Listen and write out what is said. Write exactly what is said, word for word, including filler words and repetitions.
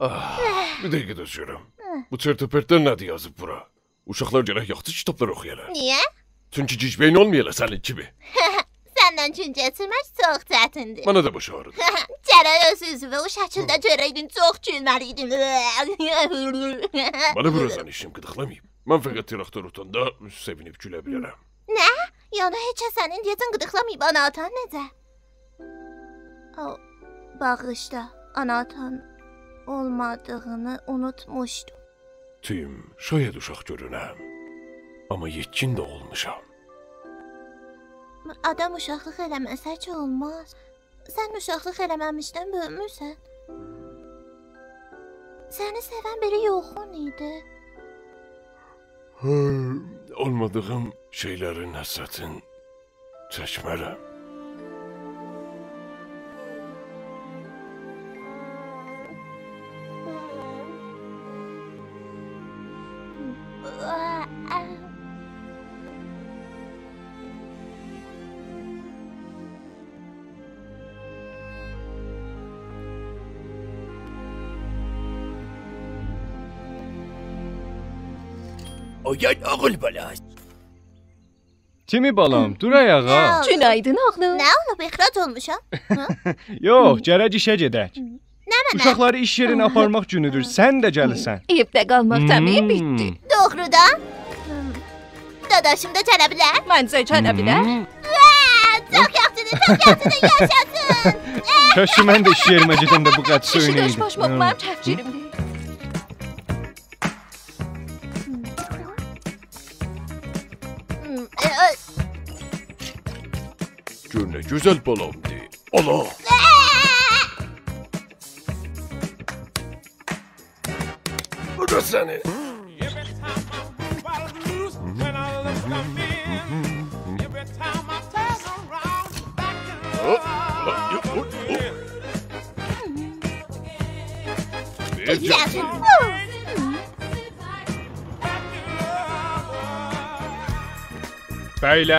آه، بیر دقیقه دؤز گؤروم. هی. بو چرت و پرتلر نه‌دیر یازیب بورا؟ اوشاقلار گرک یاخشی کیتابلار اوخویالار. نییه؟ چونکی گیج‌بئیین اولمایالار سنین کیمی. سنن گون کئچیرمک چوخ چتیندیر. منه ده باش آغریدی. گرک اؤز اوزووو او شکیلده گؤره‌یدین، چوخ گولمه‌لی‌یدین. منه بورادان ایشیم، قیدیقلاماییم. من فقط تراکتور اوتاندا سئوینیب گوله بیلرم. نه؟ یعنی هئچ کس سنین دئیه‌جن قیدیقلاماییب، آنا آتان نئجه؟ او، باغیشلا، آنا آتان اولمادیغینی اونوتموشدوم. تیم، شاید اوشاق گؤرونم. آمما یئتکین ده اولموشام. آدام اوشاقلیق ائله‌مه‌سه کی اولماز. سن اوشاقلیق ائله‌مه‌میشدن بؤیوموسن. سنی سئون بیری یوخون ایدی. هی، اولمادیغیم شئیلرین حسرتین چکمه‌رم. اویان، اوغول بالا. تیمی بالام، دور آیاغا. نه اولدو؟ گون‌آیدین، اوغلوم. نه اولوب، اخراج اولموشام؟ هه؟ یوخ، گرک ایشه گئدک. نمنه؟ اوشاقلاری ایش یئرینه آپارماق گونودور، سن ده گلیرسن. ائوده قالماق تمام بیتدی. دوغرودان؟ داداشیم دا گله بیلر؟ منجه گله بیلر. هوم. واه، چوخ یاخشیدیر، چوخ یاخشیدیر، یاشاسین. کاشکی من ده ایش یئریمه گئدنده بو قدر سؤیونه‌یدیم. کیشی داشباش اولماق چکیرم. گؤر نه گؤزل بالامدیر. آلا. بو دا سنین. هوپ، آلا، یوخ، هوپ، هوپ. وئر گلسین. بئیلر.